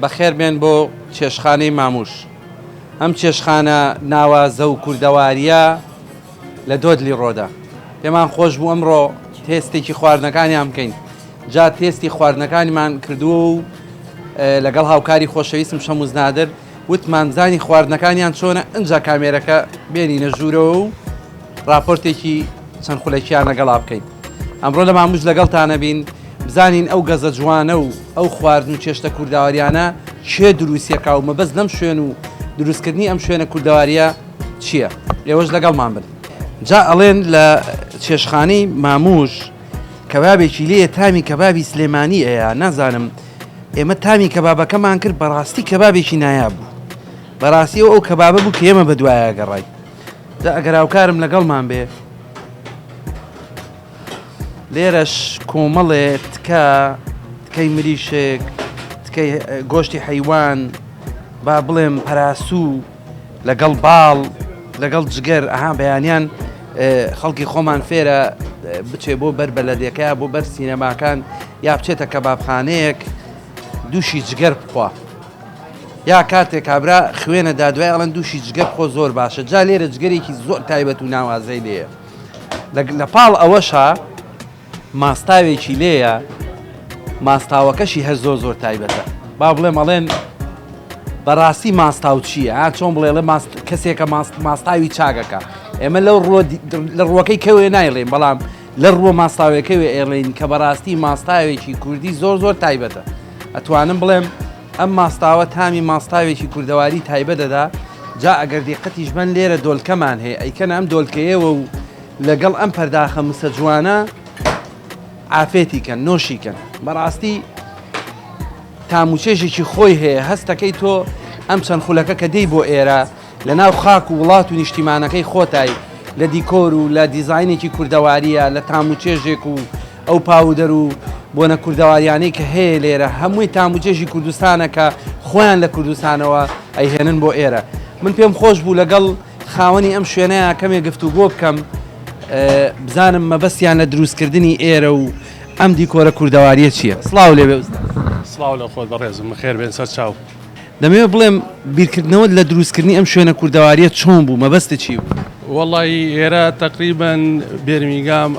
بەخێر بێن بۆ چێشتخانەی ماموش. ئەم چێشتخانە ناوازە و کوردەوارییە لە دۆدلی ڕۆدە. پێمان خۆش بوو ئەمڕۆ تێستێکی خواردنەکانیان بکەین. جا تێستی خواردنەکانیمان کردووە و لەگەڵ هاوکاری خۆشەویستم شەموز نادر وتمان بزانین خواردنەکانیان چۆنە ئنجا کامێرەکە بێنینە ژوورەوە و راپۆرتێکی چەند خولەکیان لەگەڵا بکەین. ئەمڕۆ لە ماموش لەگەڵتانە بین بزانین ئەو گەزە جوانە و ئەو خواردن و چێشتە کورداواریانە کێ دروستیەکا و مەبەست لەم شوێن و دروستکردنی ئەم شوێنە کوردەواریە چییە؟ ئێوەش لەگەڵمان بن. جا ئەڵێن لە چێشتخانەی ماموش کەبابێکی لێیە تامی کەبابی سلێمانی ئەیا نازانم ئێمە تامی کەبابەکەمان کرد بەڕاستی کەبابێکی نایاب بوو بەڕاستی ئەو ئەو کەبابە بوو کە ئێمە بەدوایە گەڕای جا ئەگەر هاوکارم لەگەڵمان بێ لێرەش کۆمەڵێ تکە تکەی مریشک تکەی گۆشتی حەیوان با بڵێم پەراسوو لەگەڵ باڵ لەگەڵ جگەر ئەها بەیانیان خەڵکی خۆمان فێرە بچێ بۆ بەر بەلەدێکە بۆ بەر سینەماکان یا بچێتە کەبابخانەیەک دووشی جگەر بخوا یا کاتێک کابرا خوێنە دادوای ئەڵەن دووشی جگەر خۆ زۆر باشە جا لێرە جگەرێکی زۆر تایبەت و ناوازەی لێیە لە پاڵ ئەوەشا ماستاوێکی لێیە ماستاوەکەشی هەر زۆر زۆر تایبەتە با بڵێم ئەڵێن بەڕاستی ماستاو چییە ها چۆن بڵێ ڵێ ماست کەسێکە ماست ماستاوی چاگەکە ئێمە لەو ڕۆ لە ڕوەکەی کەوێ نایڵێن بەڵام لە ڕووە ماستاوەکەوێ ئێڵین کە بەڕاستی ماستاوێکی کوردی زۆر زۆر تایبەتە ئەتوانم بڵێم ئەم ماستاوە تامی ماستاوێکی کوردەواری تایبەت دەدا جا ئەگەر دیقەتیش بەن لێرە دۆلکەمان هەیە ئەیکەنە ئەم دۆلکەیەوە و لەگەڵ ئەم پەرداخە مسە جوانە عافێتی کەن نۆشی کەن بەڕاستی تاموچێژێکی خۆی هەیە هەستەکەی تۆ ئەم چەند خولەکە کە دێی بۆ ئێرە لە ناو خاک و وڵات و نیشتیمانەکەی خۆتای لە دیکۆر و لە دیزاینێکی کوردەواریە لە تاموچێژێک و ئەو پاودەر و بۆنە کوردەواریانەی کە هەیە لێرە هەمووی تاموچێژی کوردستانە کە خۆیان لە کوردستانەوە ئەیهێنن بۆ ئێرە من پێم خۆش بوو لەگەڵ خاوەنی ئەم شوێنەیە کەمێک گفتوگۆ بکەم بزانم مەبەستیان لە دروستکردنی ئێرە و ئەم دیکۆرە کوردەواریە چییە؟ سڵاو لێبێ ئوستاز. سڵاو لە خۆت بەڕێزم بەخێر بێن سەر چاو. دەمەوێت بڵێم بیرکردنەوەت لە دروستکردنی ئەم شوێنە کوردەواریە چۆن بوو مەبەستت چی بوو؟ وەڵایی ئێرە تەقریبەن بێرمینگام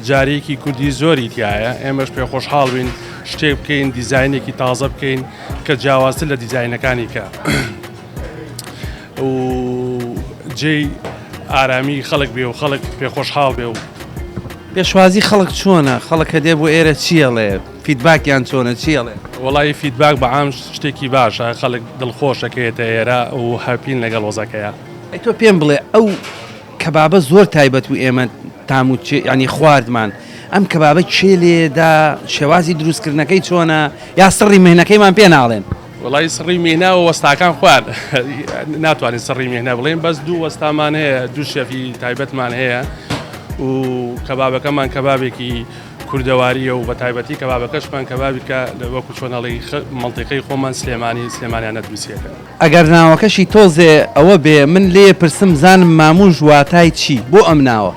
جارێکی کوردی زۆری تایە ئێمەش پێ خۆشحاڵ بین شتێک بکەین دیزاینێکی تازە بکەین کە جیاوازتر لە دیزاینەکانی کە و جێی ئارامی خەڵک بێ و خەڵک پێ خۆشحاڵ بێ و. پێشوازی خەڵک چۆنە؟ خەڵک کە دێ بۆ ئێرە چی ئەڵێ؟ feedback یان چۆنە چی ئەڵێ؟ وەڵایی feedback بە عام شتێکی باشە خەڵک دڵخۆشە کە یەتە ئێرە و happy ن لەگەڵ وەزەکەیا. ئەی تۆ پێم بڵێ ئەو کەبابە زۆر تایبەت بوو ئێمە تام و چێ یانی خواردمان ئەم کەبابە کێ لێدا شێوازی دروستکردنەکەی چۆنە یا سڕی مهنەکەیمان پێ ناڵێن؟ وەڵایی سڕی میهنە و وەستاکان خۆیان ناتوانین سڕی میهنە بڵێن بەس دوو وەستامان هەیە دوو شێفی تایبەتمان هەیە و کەبابەکەمان کەبابێکی کوردەواریە و بە تایبەتی کەبابەکەشمان کەبابی کە وەکو چۆنەڵی مەڵتیقەی خۆمان سلێمانی سلێمانیانە دروستیەکە. ئەگەر ناوەکەشی تۆزێ ئەوە بێ من لێ پرسم زانم ماموش واتای چی بۆ ئەم ناوە؟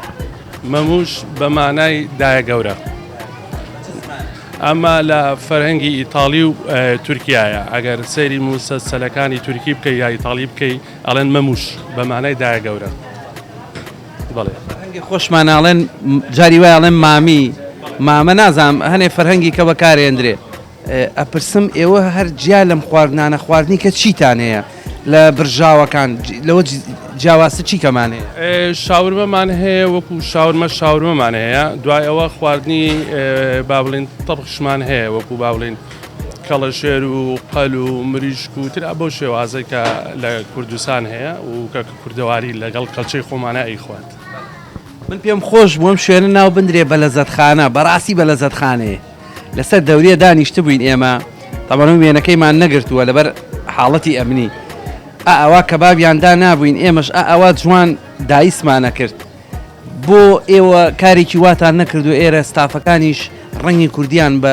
مەموش بە مانای دایە گەورە. ئەمە لە فەرهەنگی ئیتاڵی و تورکیایە ئەگەر سەیری موسەلسەلەکانی تورکی بکەی یا ئیتاڵی بکەی ئەڵێن مەموش بە مانای دایە گەورە. بەڵێ. فەرهەنگی خۆشمان ئەڵێن جاری وای ئەڵێن مامی مامە نازانم هەنێ فەرهەنگی کە بەکارێندرێ. ئەپرسم ئێوە هەر جیا لەم خواردنانە خواردنی کە چیتان هەیە لە برژاوەکان لەوە جیاوازتر چی کەمان هەیە؟ شاورمەمان هەیە وەکو شاورمە شاورمەمان هەیە دوای ئەوە خواردنی با بڵین تەبخشمان هەیە وەکو با بڵین کەڵەشێر و قەل و مریشک و تر بەو شێوازەی کە لە کوردستان هەیە و کە کوردەواری لەگەڵ کەلچەی خۆمانە ئەیخوات. من پێم خۆش بوو ئەم شوێنە ناو بندرێ بە لەزەتخانە بەڕاستی بە لەزەتخانەیە. لەسەر دەوریە دانیشتبووین ئێمە تەبعەن وێنەکەیمان نەگرتووە لەبەر حاڵەتی ئەمنی ئا ئەوا کەبابیان دانابووین ئێمەش ئا ئەوا جوان دایسمان ئەکرد بۆ ئێوە کارێکی واتان نەکردو ئێرە ستافەکانیش ڕەنگی کوردیان بە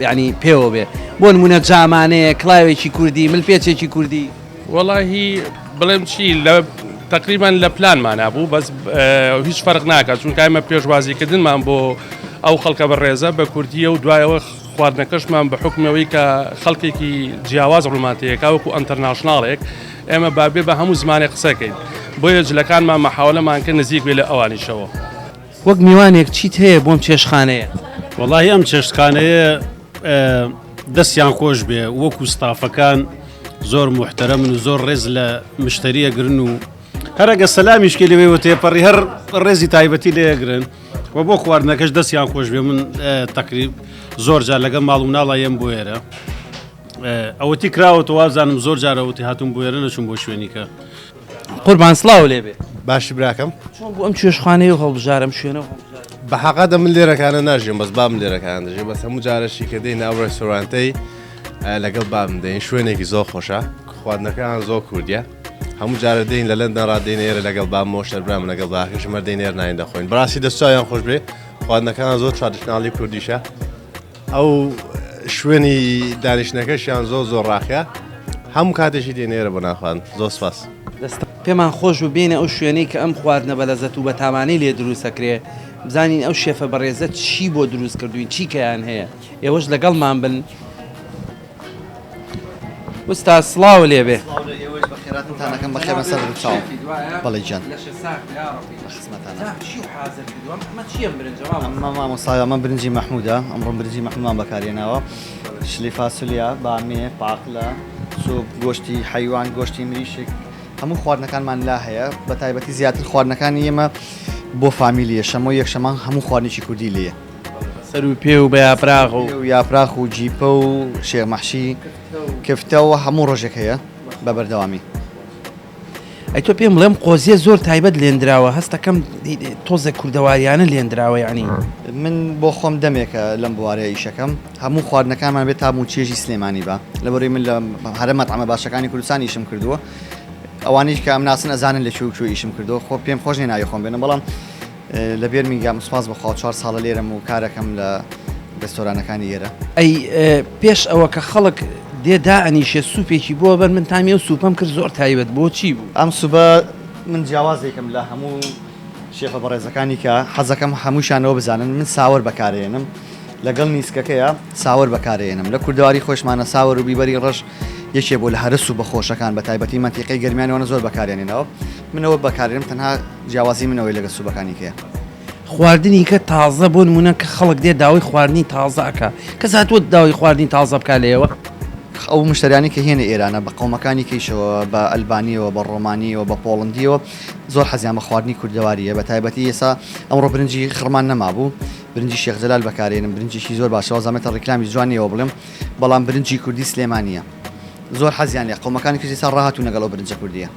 ینی پێوە بێ بۆ نمونە جامانەیە کڵاوێکی کوردی ملپێچێکی کوردی. وەڵاهی بڵێم چی لە تقریبان لە پلانمانا بوو بەس هیچ فەرق ناکات چونکە ئێمە پێشوازیکردنمان بۆ ئەو خەڵکە بەڕێزە بە کوردیە و دوایەوە خواردنەکەشمان بە حوکمی ئەوەی کە خەڵکێکی جیاواز ڕوومان تێکا وەکو international ێک ئێمە با بێ بە هەموو زمانێک قسەکەین بۆیە جلەکانمان مەحاولەمان کرد نزیک بێ لە ئەوانیشەوە. وەک میوانێک چیت هەیە بۆم چێشتخانەیە؟ وەڵاهی ئەم چێشتخانەیە دەستیان خۆش بێ وەکو ستافەکان زۆر موحتەرەمن و زۆر ڕێز لە مشتری ئەگرن و هەر ئەگە سەلامیش کەی لەوێوە تێپەڕی هەر ڕێزی تایبەتی لێ ئەگرن و بۆ خواردنەکەش دەستیان خۆش بێ من تەقریب زۆر جار لەگەڵ ماڵ و مناڵا یەم بۆ ئێرە ئەوەتی کراوەتەوە وابزانم زۆر جار ئەوەتی هاتووم بۆ ئێرە نەچووم بۆ شوێنیکە. قوربان سڵاو لێ بێ. باشی براکەم. چۆن بوو ئەم چێشتخانەیە و هەڵبژارە ئەم شوێنە و هەڵبژارە؟ بە حەقەتە من لێرەکانە ناژیم بەس بابم لێرەکان دەژێ بەس هەموو جارەشی کە دێین ئەو ڕێستۆرانتەی لەگەڵ بابم دێین شوێنێکی زۆر خۆشە خواردنەکان زۆر کوردیە هەموو جارە دێین لە لەندەن ڕا دێین ئێرە لەگەڵ بابمەوە شەربرام لەگەڵ باکەشم هەر دێین ئێرە نانی دەخۆین بەڕاستی دەست چاویان خۆش بێ خواردنەکان زۆر traditional ی کوردیشە ئەو شوێنی دانیشتنەکەشیان زۆر زۆر ڕاقیە هەموو کاتێکی دێن ئێرە بۆ نانخواردن زۆر سپاس. دەست پێمان خۆش بوو بێینە ئەو شوێنەی کە ئەم خواردنە بەلەزەت و بەتامانەی لێ دروست ئەکرێ بزانین ئەو شێفە بەڕێزە چی بۆ دروست کردوین چی کەیان هەیە ئێوەش لەگەڵمان بن. ئوستاز سڵاو لێ بێ. سڵاو لە ئێوەش بەخێراتنتان ئەکەم بەخێر بن سەر چاوم بەڵێ گیان لە خزمەتانم. ئەمە مامۆستا ئەمە برنجی مەحمودە ئەمڕۆ برنجی مەحمودمان بەکارهێناوە شلی فاسولیا بامێ پاقلە سوپ گۆشتی حەیوان گۆشتی مریشک هەموو خواردنەکانمان لا هەیە بە تایبەتی زیاتر خواردنەکانی ئێمە بۆ فامیلیە شەمۆ یەکشەمان هەموو خواردنێکی کوردی لێیە. سەر و پێ و بە یاپراخ و. و یاپراخ و جیپە و شێخ مەحشی کفتە و هەموو ڕۆژێک هەیە بە بەردەوامی. ئەی تۆ پێم بڵێ ئەم قۆزیە زۆر تایبەت لێندراوە هەستەکەم تۆزێک کوردەواریانە لێندراوە یانی. من بۆ خۆم دەمێکە لەم بوارەیە ئیشەکەم هەموو خواردنەکانمان بێ تام و چێژی سلێمانی بە لەبەرەوەی من لە هەرە مەتعەمە باشەکانی کوردستان ئیشم کردووە ئەوانەیش کە ئەمناسن ئەزانن لە کوێ و کوێ ئیشم کردووە خۆ پێم خۆش نیە ناوی خۆم بێنم بەڵام لە بێرمینگام سوپاس بۆ خوا چوار ساڵە لێرەم و کارەکەم لە رێستۆرانەکانی ئێرە. ئەی پێش ئەوە کە خەڵک دێ دائەنیشێ سوپێکی بۆ بەر من تامی ئەو سوپەم کرد زۆر تایبەت بۆ چی بوو؟ ئەم سوپە من جیاوازێکم لە هەموو شێفە بەڕێزەکانی کە حەزەکەم هەمووشیان ئەوە بزانن من sour بەکارەیەنم لەگەڵ نیسکەکەیا sour بەکارەیەنم لە کوردەواری خۆشمانە sour و بیبەری ڕەش یەکێ بوو لە هەرە سوپە خۆشەکان بە تایبەتی مەنتیقەی گەرمیان ئەوانە زۆر بەکارێنێنەوە من ئەوە بەکارێنم تەنها جیاوازی من ئەوەی لەگەل سوبەکانی کەیە. خواردنی کە تازە بۆ نمونە کە خەڵک دێت داوای خواردنی تازە ئەکا کەس هاتووە داوای خواردنی تازە بکا لێوە؟ ئەو مشتەریانەی کە هێنە ئێرانە بە قەومەکانی کەیشەوە بە ئەلبانیەوە بە ڕۆمانیەوە بە پۆڵندیەوە زۆر حەزیان بە خواردنی کوردەواریە بە تایبەتی ئێسا ئەمڕۆ برنجی خڕمان نەمابوو برنجی شێخ جەلال بەکارێنم برنجێکی زۆر باشە وازانم ڕیکلامی جوان نیەوە بڵێم بەڵام برنجی کوردی سلێمانیە. زۆر حەزیان لێ قەومەکانی کچ ئێستا ڕاهاتوون لەگەڵ ئەو برنجە کوردیە.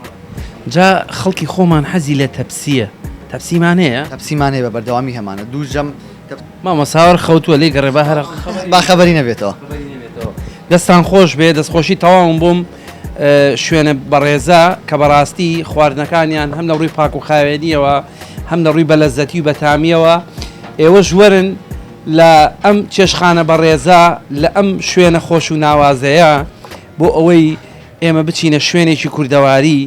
جا خەڵکی خۆمان حەزی لە تەپسیە تەپسیمان هەیە؟ تەپسیمان هەیە بە بەردەوامی هەمانە دوو جەم تەپسی. مامۆستا هەر خەوتووە لێی گەڕێ با هەر با خەبەری نەبێتەوە. دەستان خۆش بێ دەستخۆشی تەواوم بۆم شوێنە بەڕێزە کە بەڕاستی خواردنەکانیان هەم لە ڕووی پاک و خاوێنیەوە هەم لە ڕووی بەلەزەتی و بەتامیەوە ئێوەش وەرن لە ئەم چێشتخانە بەڕێزە، لە ئەم شوێنە خۆش و ناوازەیە، بۆ ئەوەی ئێمە بچینە شوێنێکی کوردەواری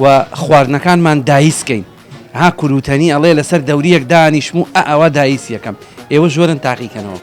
و خواردنەکانمان دایس کەین. ها کوروتەنی ئەڵێ لەسەر دەورییەک دانیشم و ئە ئەوە دایس یەکەم. ئێوەش وەرن تاقی کەنەوە.